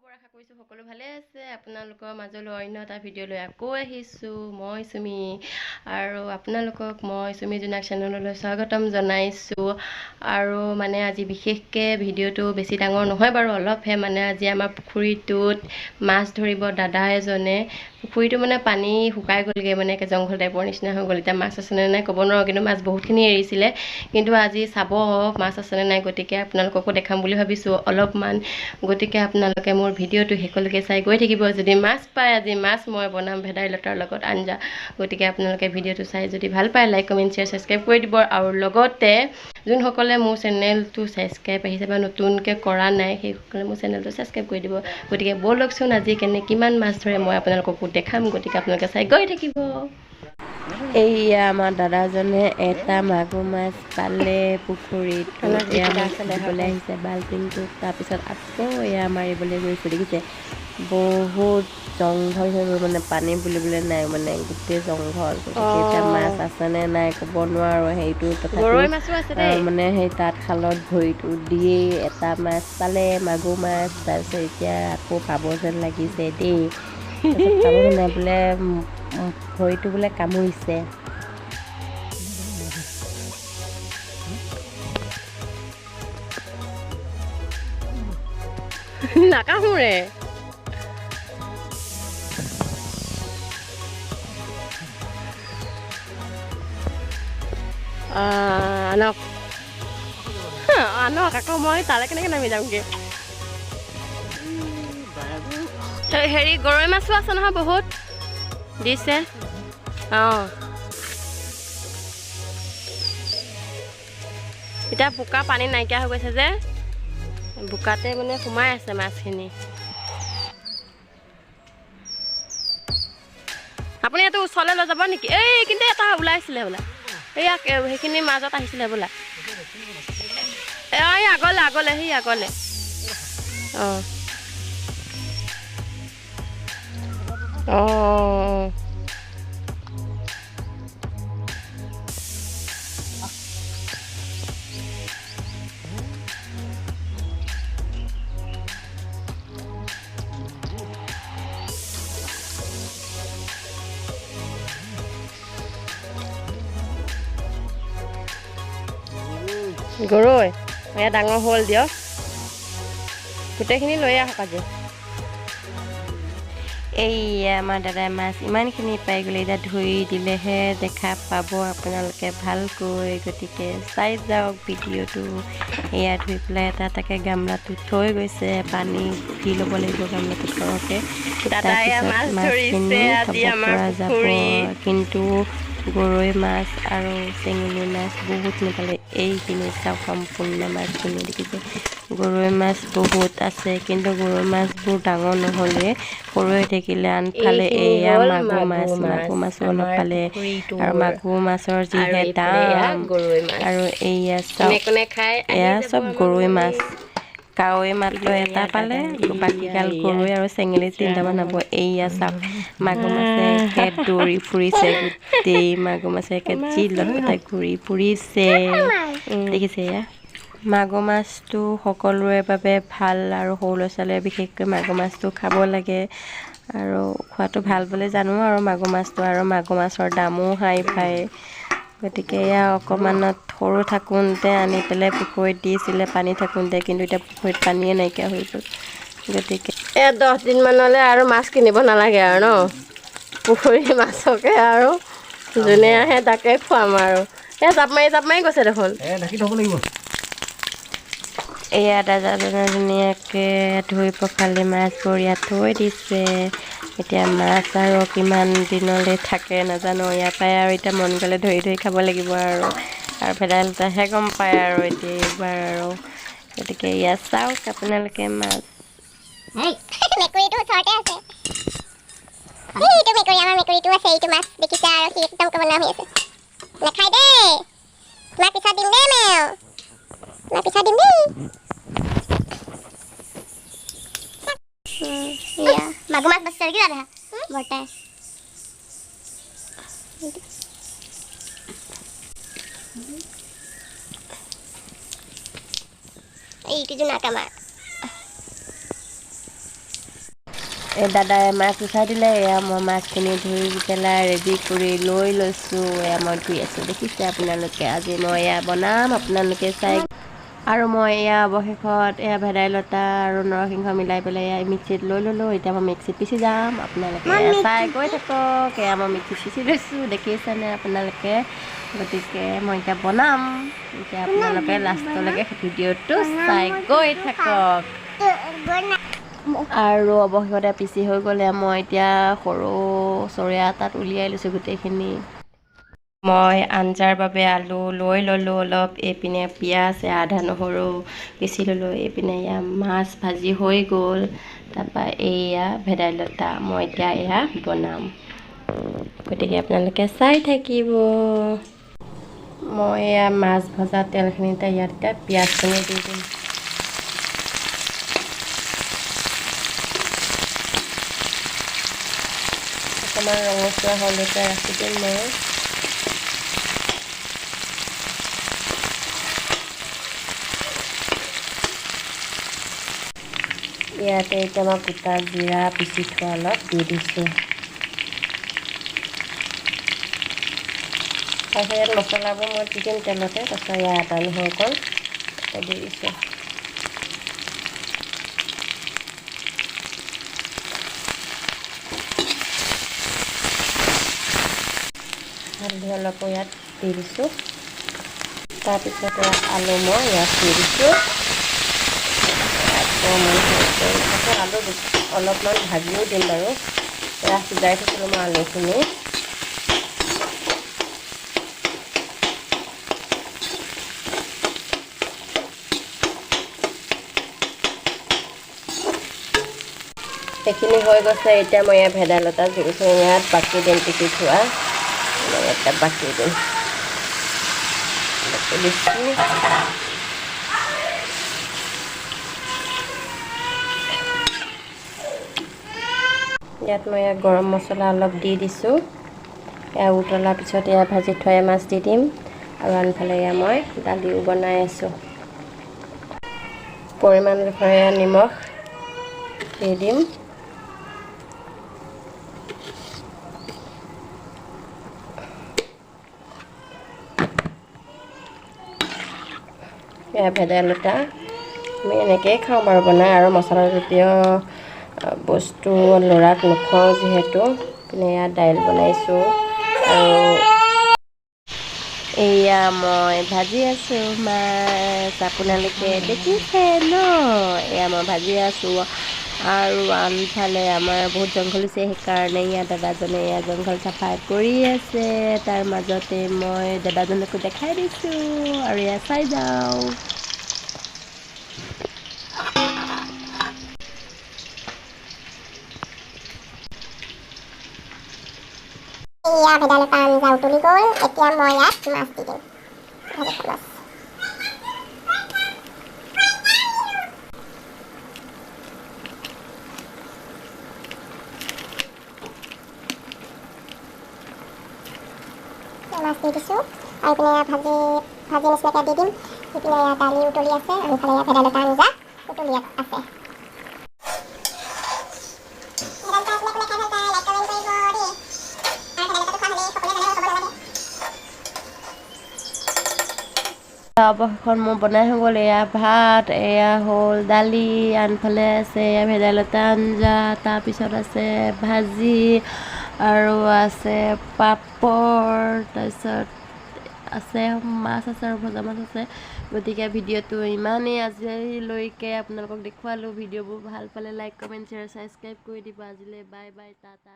খবৰ? আশা কৰিছোঁ সকলো ভালে আছে। আপোনালোকৰ মাজলৈ অন্য এটা ভিডিঅ' লৈ আকৌ আহিছোঁ। মই চুমি আৰু আপোনালোকক মই চুমি জোনাক চেনেললৈ স্বাগতম জনাইছোঁ। আৰু মানে আজি বিশেষকৈ ভিডিঅ'টো বেছি ডাঙৰ নহয় বাৰু, অলপহে। মানে আজি আমাৰ পুখুৰীটোত মাছ ধৰিব দাদা এজনে। পুখুৰীটো মানে পানী শুকাই গ'লগৈ, মানে একে জংঘল টাইপৰ নিচিনা হৈ গ'ল। এতিয়া মাছ আছেনে নাই ক'ব নোৱাৰোঁ, কিন্তু মাছ বহুতখিনি এৰিছিলে। কিন্তু আজি চাব মাছ আছেনে নাই, গতিকে আপোনালোককো দেখাম বুলি ভাবিছোঁ অলপমান। গতিকে আপোনালোকে মোৰ ভিডিঅ'টো শেষলৈকে চাই গৈ থাকিব। যদি মাছ পায়, আজি মাছ মই বনাম ভেদাইলতাৰ লগত আঞ্জা। গতিকে আপোনালোকে ভিডিঅ'টো চাই যদি ভাল পায়, লাইক, কমেণ্ট, শ্বেয়াৰ, ছাবস্ক্ৰাইব কৰি দিব। আৰু লগতে যোনসকলে মোৰ চেনেলটো ছাবস্ক্ৰাইব আহিছে বা নতুনকৈ কৰা নাই, সেইসকলে মোৰ চেনেলটো ছাবস্ক্ৰাইব কৰি দিব। গতিকে ব'লকচোন, আজি কেনে কিমান মাছ ধৰে মই আপোনালোককো দেখাম। গতিকে আপোনালোকে চাই গৈ থাকিব। এইয়া আমাৰ দাদাজনে এটা মাগুৰ মাছ পালে পুখুৰীত। এয়া মাছ দিবলৈ আহিছে বাল্টিংটোত। তাৰপিছত আকৌ এয়া মাৰিবলৈ গৈছে। দেখিছে, বহুত জংঘল হৈ গ'ল, মানে পানী বুলিবলৈ নাই, মানে গোটেই জংঘল। গতিকে এতিয়া মাছ আছেনে নাই ক'ব নোৱাৰোঁ সেইটো। তথাপিও মানে সেই তাঁতশালত ভৰিটো দিয়েই এটা মাছ পালে, মাগুৰ মাছ। তাৰপিছত এতিয়া আকৌ পাব যেন লাগিছে দেই। পাব মানে বোলে ভৰিটো বোলে কামুৰিছে। নাকামোৰে। আনক আনক, আকৌ মই তালৈ কেনেকৈ নামি যামগৈ? হেৰি, গৰৈ মাছো আছে নহয়, বহুত দিছে। অঁ, এতিয়া বোকা পানী নাইকিয়া হৈ গৈছে যে, বোকাতে মানে সোমাই আছে মাছখিনি। আপুনি এইটো ওচৰলৈ লৈ যাব নেকি? এই কিন্তু এটা ওলাইছিলে বোলা, এইয়া সেইখিনি মাজত আহিছিলে বোলা। এই আগলে আগলে, সেই আগলে। অঁ অঁ, গৰৈ এয়া ডাঙৰ হ'ল দিয়ক, গোটেইখিনি লৈ আহক আজি। এইয়া আমাৰ দাদাই মাছ ইমানখিনি পাই গ'লে। এতিয়া ধুই দিলেহে দেখা পাব আপোনালোকে ভালকৈ, গতিকে চাই যাওক ভিডিঅ'টো। এয়া ধুই পেলাই এটা এটাকৈ গামলাটোত থৈ গৈছে। পানী দি ল'ব লাগিব গামলাটোত সৰহকৈ, তাৰপিছত মাছখিনি থ'ব পৰা যাব। কিন্তু গৰৈ মাছ আৰু চেঙেলী মাছ বহুত নাপালে। এইখিনি চাওক, সম্পূৰ্ণ মাছখিনি দেখিছে। গৰৈ মাছ বহুত আছে, কিন্তু গৰৈ মাছবোৰ ডাঙৰ নহ'লে, সৰু হৈ থাকিলে। আনফালে এয়া মাগুৰ মাছ, মাগুৰ মাছো অলপ পালে। আৰু মাগুৰ মাছৰ যিহে দাম! আৰু এইয়া চাওক, এয়া চব গৰৈ মাছ। কাৱৈ মাত্ৰ এটা পালে, বাকীগাল গৰৈ আৰু চেঙেলী তিনিটামান হ'ব। এইয়া চাওক, মাগুৰ মাছে একে দৌৰি ফুৰিছে। গোটেই মাগুৰ মাছে একে যি লটপটাই ঘূৰি ফুৰিছে, দেখিছে। এয়া মাগুৰ মাছটো সকলোৰে বাবে ভাল, আৰু সৰু ল'ৰা ছোৱালীয়ে বিশেষকৈ মাগুৰ মাছটো খাব লাগে আৰু খোৱাটো ভাল বুলি জানো আৰু মাগুৰ মাছটো। আৰু মাগুৰ মাছৰ দামো হাই ফাই। গতিকে এয়া অকণমানত সৰু থাকোঁতে আনি পেলাই পুখুৰীত দিছিলে পানী থাকোঁতে, কিন্তু এতিয়া পুখুৰীত পানীয়ে নাইকিয়া হৈ গ'ল। গতিকে এয়া 10 দিনমানলৈ আৰু মাছ কিনিব নালাগে আৰু ন, পুখুৰীৰ মাছকে আৰু যোনে আহে তাকে খুৱাম। আৰু এয়া জাপ মাৰি জাপ মাৰি গৈছে দেখোন। এয়া দাদাজনে ধুনীয়াকৈ ধুই পখালি মাছবোৰ ইয়াত থৈ দিছে। এতিয়া মাছ আৰু কিমান দিনলৈ থাকে নাজানো। ইয়াৰ পৰাই আৰু এতিয়া মন গ'লে ধৰি ধৰি খাব লাগিব আৰু। আৰু ভেদাইলতাহে গম পায় আৰু এতিয়া এইবাৰ আৰু। গতিকে ইয়াত চাওক আপোনালোকে মাছ। মেকুৰীটো ওচৰতে আছে। এইটো মেকুৰী, আমাৰ মেকুৰীটো আছে। এইটো মাছ দেখিছে আৰু সি একদম কবলা হৈ আছে। নাখায় দেই, তোমাক পিছত দিম দেই মেও, তোমাক পিছত দিম দেই। মাগুৰ মাছ বাচিছে নেকি দাদা বৰ্তাই? এইটো জোনাক আমাৰ। এই দাদাই মাছ উঠাই দিলে। এয়া মই মাছখিনি ধুই পেলাই ৰেডি কৰি লৈ লৈছোঁ। এয়া মই ধুই আছোঁ, দেখিছে আপোনালোকে। আজি মই এয়া বনাম, আপোনালোকে চাই। আৰু মই এয়া অৱশেষত এয়া ভেদাইলতা আৰু নৰসিংহ মিলাই পেলাই এয়া মিক্সিত লৈ ল'লোঁ। এতিয়া মই মিক্সিত পিচি যাম, আপোনালোকে চাই গৈ থাকক। এয়া মই মিক্সিত পিচি লৈছোঁ, দেখিছেনে আপোনালোকে। গতিকে মই এতিয়া বনাম। এতিয়া আপোনালোকে লাষ্টলৈকে ভিডিঅ'টো চাই গৈ থাকক। আৰু অৱশেষতে পিচি হৈ গ'লে মই এতিয়া সৰু চৰিয়া এটাত উলিয়াই লৈছোঁ গোটেইখিনি। মই আঞ্জাৰ বাবে আলু লৈ ল'লোঁ অলপ, এইপিনে পিঁয়াজ, আদা নহৰু পিচি ল'লোঁ, এইপিনে এয়া মাছ ভাজি হৈ গ'ল। তাৰপৰা এয়া ভেদাইলতা মই এতিয়া এয়া বনাম, গতিকে আপোনালোকে চাই থাকিব। মই এয়া মাছ ভজা তেলখিনিতে ইয়াত এতিয়া পিঁয়াজখিনি দি দিম। অকণমান ৰঙচুৱা হোৱালৈকে ৰাখি দিম মই। ইয়াতে এতিয়া মই গোটা জিৰা পিচি থোৱা অলপ দি দিছোঁ। তাৰপিছত ইয়াত মছলাবোৰ মই দি দিম তেলতে। তাৰপিছত ইয়াত আদা নহৰু অকণ দি দিছোঁ। হালধি অলপো ইয়াত দি দিছোঁ। তাৰপিছত আলু মই ইয়াত দি দিছোঁ। আকৌ আলু অলপমান ভাজিও দিম বাৰু। এয়া সিজাই থৈছিলোঁ মই আলুখিনি। সেইখিনি হৈ গৈছে। এতিয়া মই ইয়াত ভেদাইলতা জুলখিনি ইয়াত বাকি দিম, পিচি থোৱা মই ইয়াত বাকি দিম, বাকি দিছোঁ। ইয়াত মই ইয়াত গৰম মছলা অলপ দি দিছোঁ। এয়া উতলাৰ পিছত এয়া ভাজি থোৱা মাছ দি দিম। আৰু আনফালে এয়া মই দালিও বনাই আছোঁ। পৰিমাণ অনুসৰি এয়া নিমখ দি দিম। এয়া ভেদাইলতা আমি এনেকৈয়ে খাওঁ বাৰু বনাই। আৰু মছলাজাতীয় বস্তু ল'ৰাক নোখোৱাওঁ যিহেতু। এয়া দাইল বনাইছোঁ। আৰু এয়া মই ভাজি আছোঁ মাছ, আপোনালোকে দেখিছে ন। এয়া মই ভাজি আছোঁ। আৰু আনফালে আমাৰ বহুত জংঘল হৈছে, সেইকাৰণে ইয়াত দাদাজনে এয়া জংঘল চাফা কৰি আছে। তাৰ মাজতে মই দাদাজনকো দেখাই দিছোঁ। আৰু এয়া চাই যাওঁ। এয়া ভেদাইলতা আঞ্জা উতলি গ'ল। এতিয়া মই ইয়াত মাছ দি দিম, ভাজি থোৱা মাছ। মাছ দি দিছোঁ। আৰু ইপিনে এয়া ভাজি ভাজি নিচিনাকৈ দি দিম। ইপিনে এয়া দালি উতলি আছে, আৰু ইফালে এয়া ভেদাইলতা আঞ্জা উতলি আছে। অৱশেষত মোৰ বনাই হৈ গ'ল। এয়া ভাত, এয়া হ'ল দালি, আনফালে আছে এয়া ভেদাইলতা আঞ্জা, তাৰপিছত আছে ভাজি আৰু আছে পাপৰ, তাৰপিছত আছে মাছ আছে আৰু ভজা মাছ আছে। গতিকে ভিডিঅ'টো ইমানেই আজিলৈকে আপোনালোকক দেখুৱালোঁ। ভিডিঅ'বোৰ ভাল পালে লাইক, কমেণ্ট, শ্বেয়াৰ, ছাবস্ক্ৰাইব কৰি দিব। আজিলৈ বাই বাই, টাটা।